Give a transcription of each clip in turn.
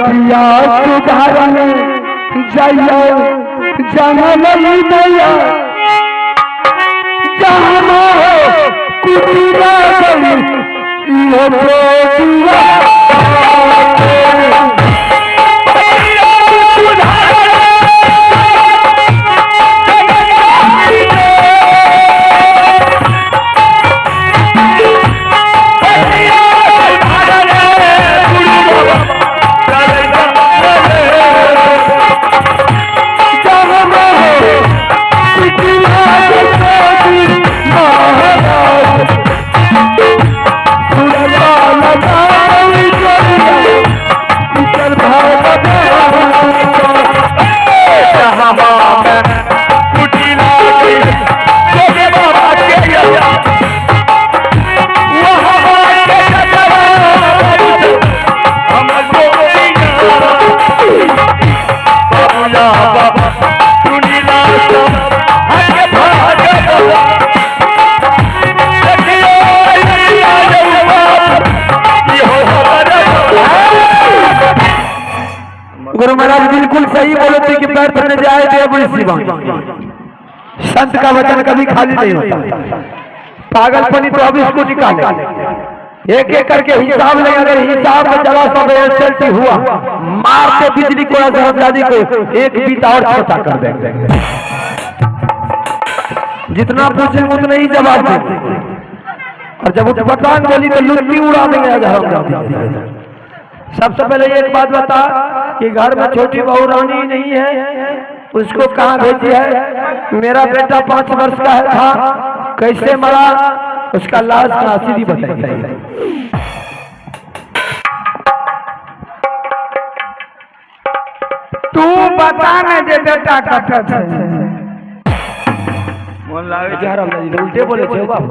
बतिया सुधारन जाइयो जानल मैया जानो कुटिया गई इहो जोतिया। गुरु महाराज बिल्कुल सही बोले थे कि व्यर्थ न जाए देव शिवा। संत का वचन कभी खाली नहीं होता। पागलपनी तो अब इसको निकाले, एक एक करके हिसाब ले। अगर हिसाब में जरा सा एसएलटी हुआ, मार के बिजली को हरामजादी को एक बीत और छोटा कर देंगे। जितना पूछेंगे उतना ही जवाब देंगे। और जब उठपटांग बोली तो लुत्ती उड़ा देंगे हरामजादी। सबसे पहले एक बात बता कि घर में छोटी बहू रानी नहीं है, उसको कहाँ भेजी है? मेरा बेटा 5 वर्ष का है था, कैसे मरा, उसका लाश कहाँ, सीधी बताइए। तू बता ने जे बेटा कतऽ छै। उल्टे बोले छे बाबू,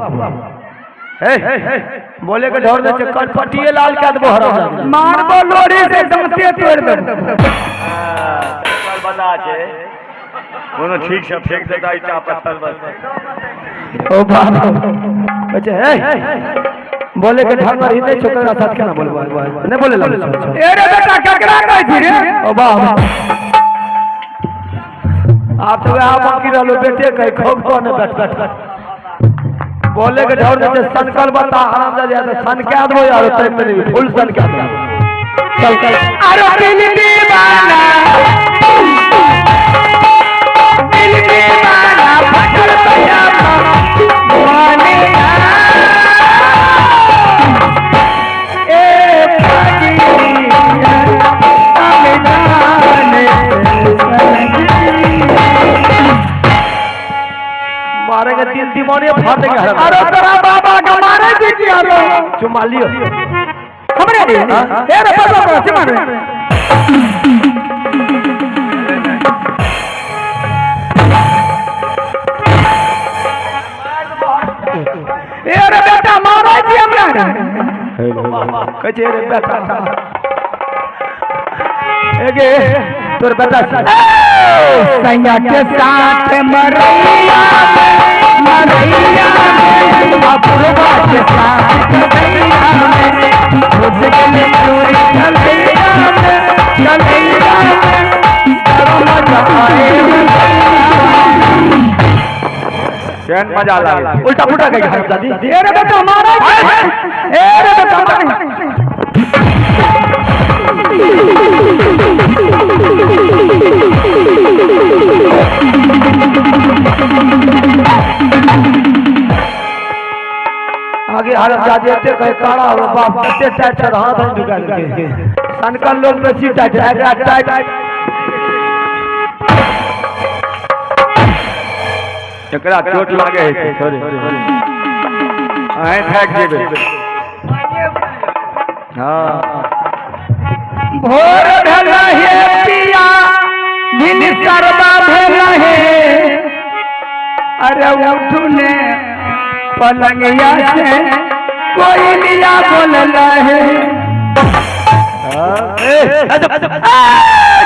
बोले के ढोर दे छे, कनपटिए लाल के देबो हरामजादी। मारबो लोरी से दांते तोड़ देबो। बता छै कोनो ठीक से फेंक देता ईटा पत्थर बस। ओ बाबा बच्चे हे बोले के ढंग रही नहीं, छोकरा साथ केना बोलबो, नहीं बोले लगै छौ। ए रे बेटा ककरा कहै छी रे? ओ बाबा आप तो वह बाकी रहलो बेटे कहे खोक तो ने बैठ बैठ बोले के ढोर दे छे, सनकल बता हरामजादी, तो सन के आदमो यार तय में नहीं फुल सन के आदमो। चल चल। अरे दिल दीवाना दिल दीवाना फटल पजामा माने ए फकीरा तमदाने मारेंगे दिल दीवाने फाड़ देंगे हराम। अरे तोरा बाबा के मारे छी की? अरे चुमा लियो। हमरे रे ए रे बाबा के चुमा रे। ए रे बेटा मारै छी हमरा रे। कहै छै रे बेटा, एगे तोर बेटा छी। सैया के साथ मरैया में मरैया में अपूर्वा के साथ गैया में खुद के चोरी चलैया में चलैया में बड़ा मजा आए। केहन मजा लागे। उल्टा पुल्टा कह हरामजादी। ए रे बेटा मारै छी ए रे बेटा मारै। आगे हरामजादी एते कहे काड़ा हो बाप कते टाइट छै, हाथ हम ढुका देलकै। सनकल लोग बेसी टाइट है, एकरा टाइट एकरा चोट लागे है छोड़े अहें थाकि जेबै। हाँ भोर भेल हे पिया भिनसरबा भेल हे, अरे उठू ने पलंगिया से कोयलिया बोलल हे।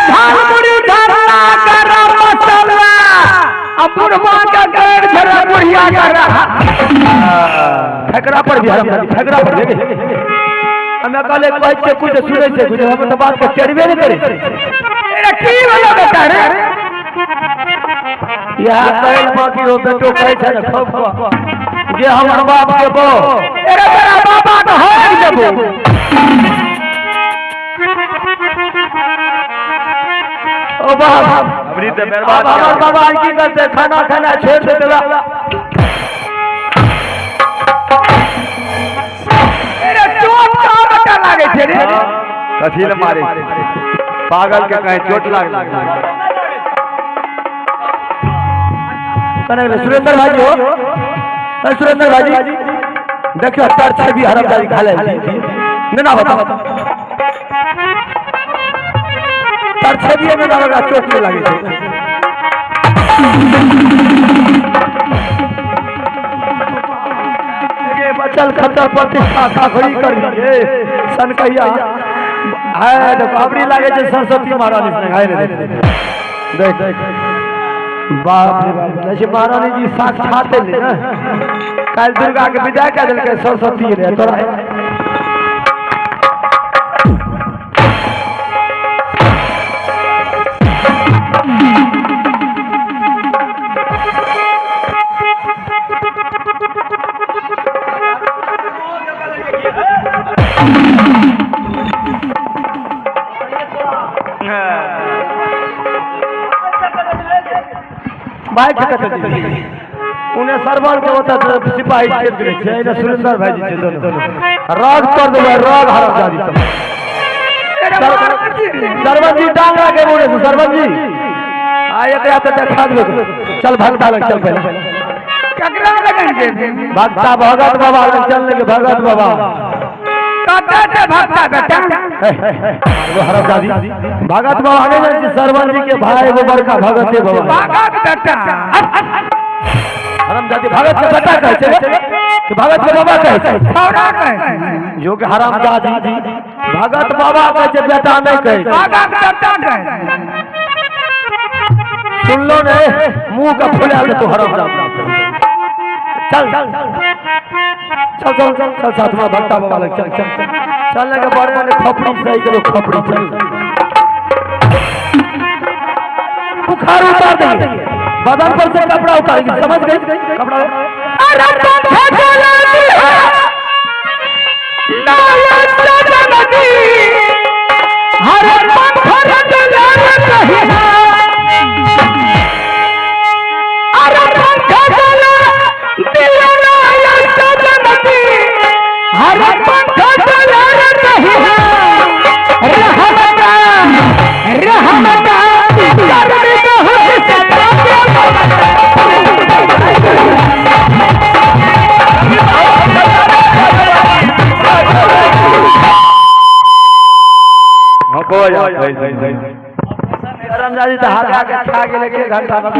झालमुड़ी झरना गरम मसाला अब बुढ़वा का गैर झरा बुढ़िया का रहा। ठेकरा पर भी हरामजादी, ठेकरा पर भी। हमे कहले कहै छियै कुछ सुनै छै कुछ, हम तऽ बात के टेरबे नहि करै छै। अरे की भेलो बेटा रे? इएह कहै लए बाकी हो बेटो कहै छै ने खूब जे हमर बाप के बो। अरे तोरा बाबा के हक देबो। ओ बाप, अबरी तऽ बर्बाद। आब हमर बाबा की करतै? खाना खाना छोड़ि देतै। अरे चोट कहाँ बेटा लागै छै रे? कथी लए मारै छै पागल के? कहीं चोट लागल? कने गेलै सुरेंद्र भाईजी हो? अरे सुरेंद्र भाईजी, देखियो तर छवि हरमजादी खा ले नहीं ना, बताओ तर छवि में ना लगा, चोट नहीं लगे छै। बचल खतर प्रतिष्ठा खाखड़ी कर दिए सन कहिया है। देखो अबरी लागे छै सरस्वती महारानी से हाय रे, देख देख, बाप रे बाप, जैसे महारानी जी साक्षात एलै ने। काल्हि दुर्गा के विदाई कऽ देलकै, सरस्वती रे तोरा। बाइक कतऽ जेबै? उन्हें सरवर के ओतऽ तऽ सिपाही छेद देने छै, एने सुरेंद्र भाईजी छै। दोनों राग कर देबै राग हरामजादी सब। सरवन जी टांग राखे बोले से। सरवन जी आ एकरा तऽ देखा देबै। चल भगता लग चल पहले। ककरा लगन जेबे? भगता भगत बाबा लग चल लेके, भगत बाबा। कतऽ छै भक्ता बेटा? वो हरामजादी भगत बाबा नहीं जानै छी? सरवन जी के भाई एगो बड़का भगत है बाबा। भगत बेटा? हरामजादी, भगत के बेटा कहै छै कि भगत के बाबा कहै छै? छौड़ा कहै छै। जो के हरामजादी, भगत बाबा कहै छै, बेटा नहीं कहै छै। भगत बेटा कहै छै। सुनलो ने, मुंह का फुला दे तू हरामजादी। चल चल चल चल चल चल, साथ में भगता बाबा लग चल चल चल चल लगे। बड़े ने खोपड़ी सही करो, खोपड़ी। चल, बुखार उतार देंगे, बदन पर से कपड़ा उतारेंगे, समझ गए? कपड़ा। अरे पंखा चला दिया नाया नदी, हरे पंखा चला रही है। अरे पंखा चला दिया नाया नदी, हरे पंखा चला रही है। रहमता रहमता करनी बहुत से। हको जा। हरामजादी तो हाथ आके खा गेलै एक घंटा में।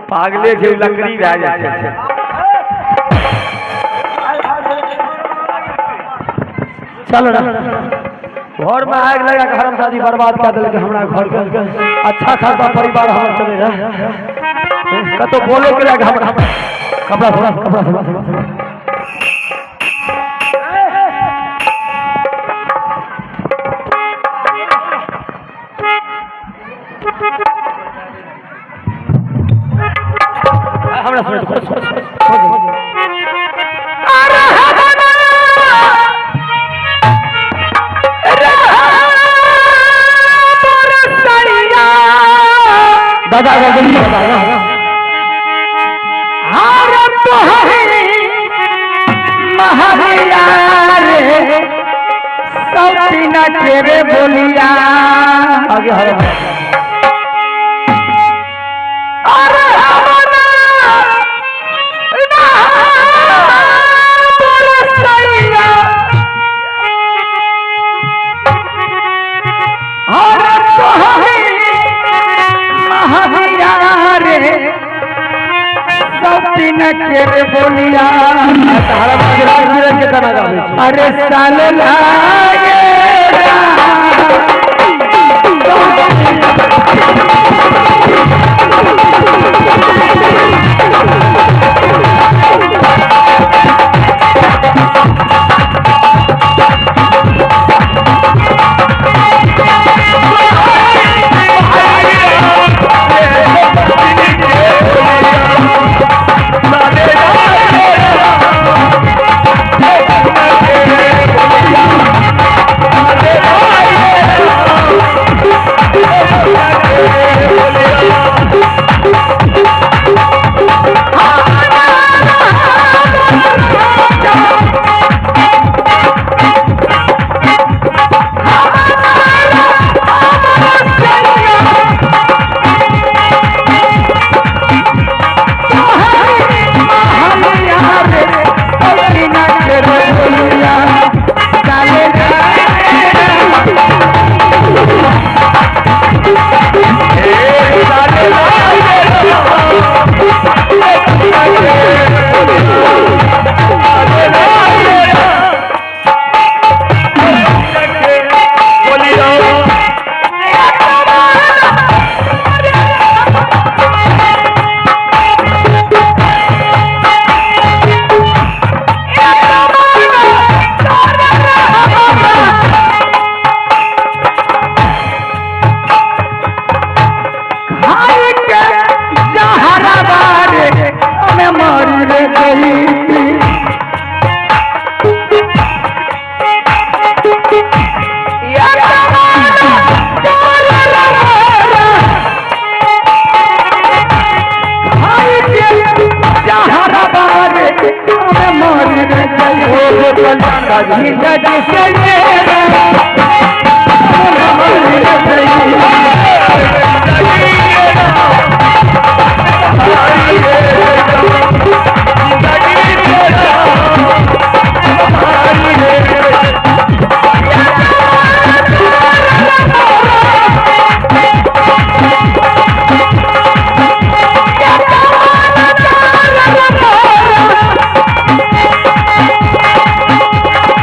पागले छै, लकड़ी भए जाइ छै। चल रे, घर में आग लगा के हरामजादी बर्बाद कर देलकै हमरा घर के। अच्छा खासा परिवार हमर चले रहे, कतौ बोले के लायक हमरा। कपड़ा थोड़ा, कपड़ा थोड़ा। हमरा सुनै दे, खोज, खोज, खोज, खोज। दादा का जल्दी बता। अरे तोहरी महरिया रे सौतीना के रे बोलिया। आगे हर अरे हमना ना बरसैया। अरे तोहरी महरिया रे सौतीना के रे बोलिया। हरा राज के गाना गाबै छी। अरे साल लागे खाई के जहरा बारे में मर रे गई। खाई के जहरा बारे में मर रे गई। जिंदगी से मेरा मर रे गई।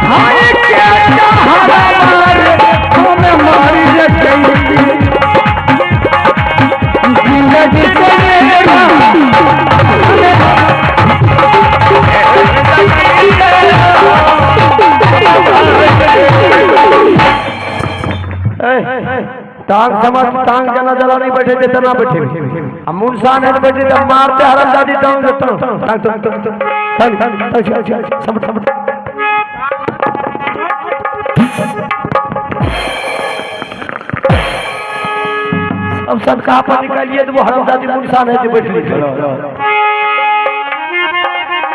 हाय के जहरा बारे में मर रे गई। जिंदगी से मेरा टांग समझ टांग जना जला नहीं बैठे थे तना बैठे आ मुनसा नहीं बैठे तो मारते हरम दादी टांग से टांग टांग टांग टांग टांग टांग टांग सब सब। अब सब कहाँ पर निकालिए तो वो हरम दादी मुनसा नहीं बैठ ली।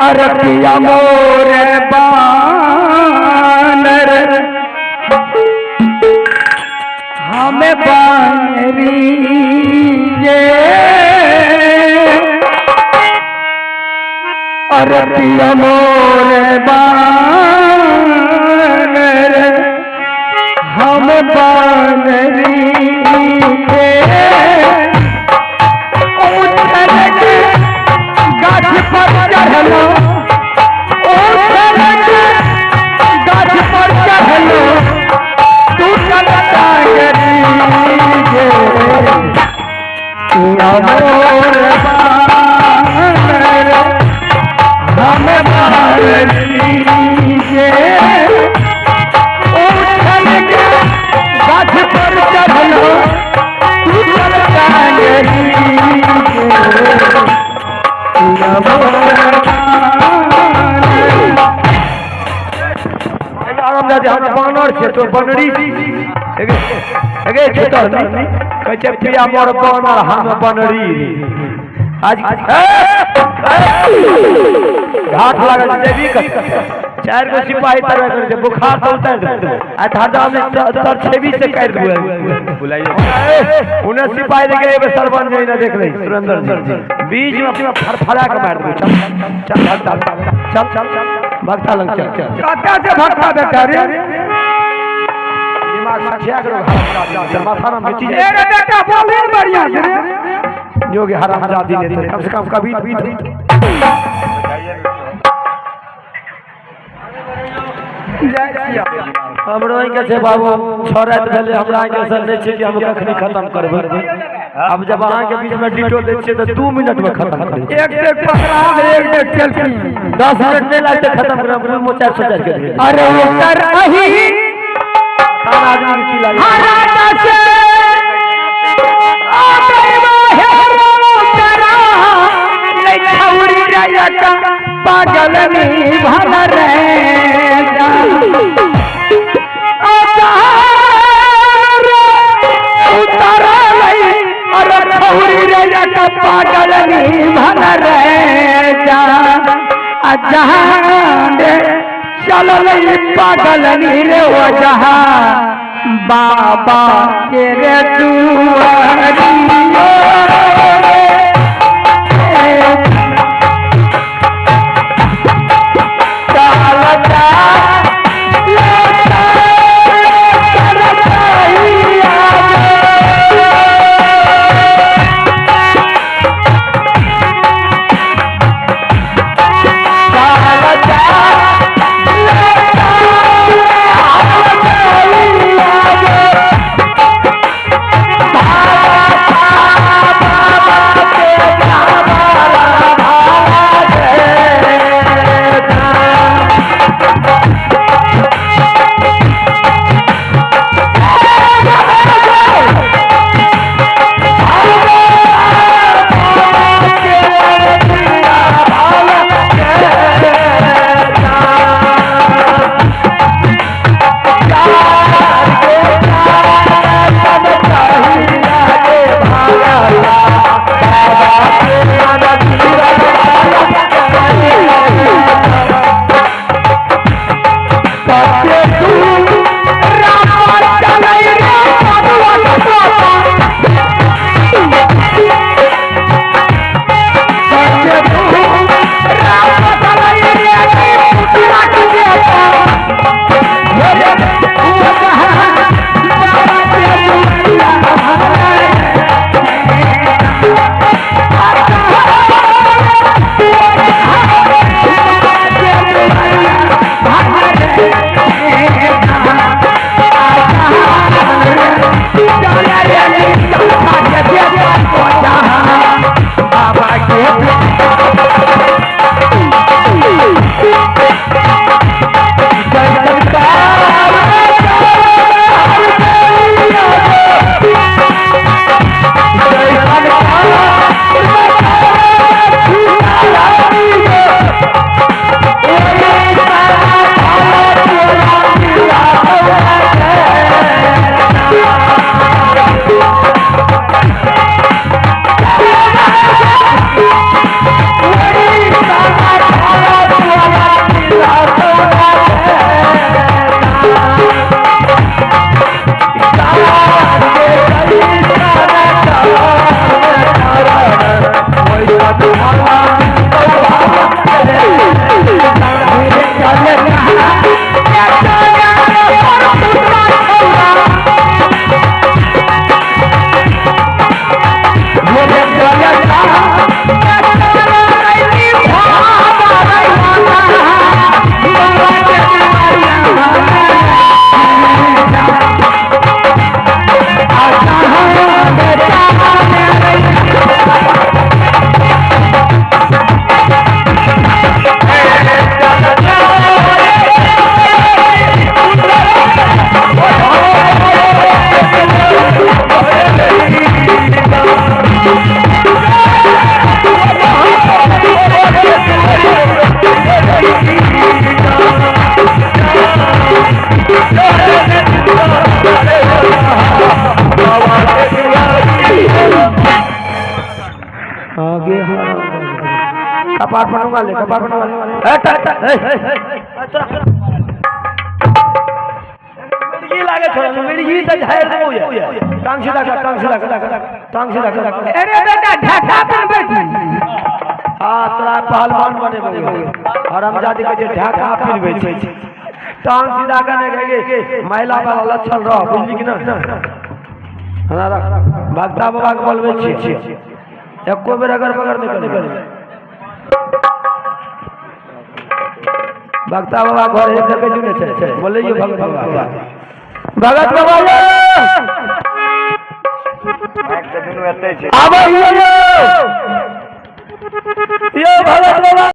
अरतिया मोरे बानर हमें बानरी ये। अरतिया मोरे बानर हम बानरी ये। उछल के गाछ पर चढ़लो, उछल के गाछ पर चढ़लो, टूटल टांगरी गे। पिया मोर बानर हम बानरी गे। उछल के गाछ पर चढ़लो, टूटल टांगरी गे। पिया मोर बानर। हरम दादी हम बानर छे तो बनरी छी। अगे छुतरनी कहै छै पिया मोर बनर हम बनरी रे। आज घाट लागल छै जेबी कत चारि गो सिपाही तरह करै छै बुखार तऽ उतारि देबो आ धाजा में तर छेबी से काटि देबो। बुलाइए। उन्हें सिपाही देखे एबे सरपंच जी ने देख ले सुरेंद्र जी बीच में फरफरा के मार देबो। चल चल चल चल चल चल भक्ता लग चल चल। कतऽ से भक्ता बेटा रे? दिमाग सखिया के लोग माथा में मिट्टी ए रे बेटा, बोली ने बढ़िया से रे। जोगे हरामजादी ने तो कम से कम कभी भी जय सिया। हमरो के छै बाबू, 6 राति भेलै हमरा के असर नहि छै कि हम कखनी खत्म करबै। अब जब अहाँ के बीच में डिटो दै छियै तऽ 2 मिनट में खत्म करै छियै। एक डेग पकड़ा, एक डेग चलती। 10 मिनट नहि लागतै खत्म करब, रूम 400 के दियै। अरे ओकर अही आन आदमी के की लागै? हरा से पागल नी भल रे अरे छौरी रे पागल नी भल रे जहां रे चल पागल नी रे वो जहां बाबा के रे दुआरियो रे। चाल चाल आगे हराम कपार पर नुका ले, कपार पर नुका ले। ए, टा, टा, ए, ए, ए, तोरा मिर्गी लागे छोड़ा, मिर्गी त झाड़ देबो ये। टांग सीधा कर, टांग सीधा कर, टांग सीधा कर। अरे बेटा ढाका बनबै छी। हाँ, तोरा पहलवान बनेबो। हरामजादी के जे ढाका पिलबै छै। टांग सीधा करने के महिला वाला लक्षण रह, बुझली कि ना? हमरा रख, भक्ता बाबा के बोलबै छियै, एको बेर अगर बगर नहि करी। भक्ता बाबा घर एक देखै छी ने छै, बोलै यो भगत बाबा, भगत बाबा यो माइक तऽ दुनू एतै छै। आबै यो, यो भगत बाबा।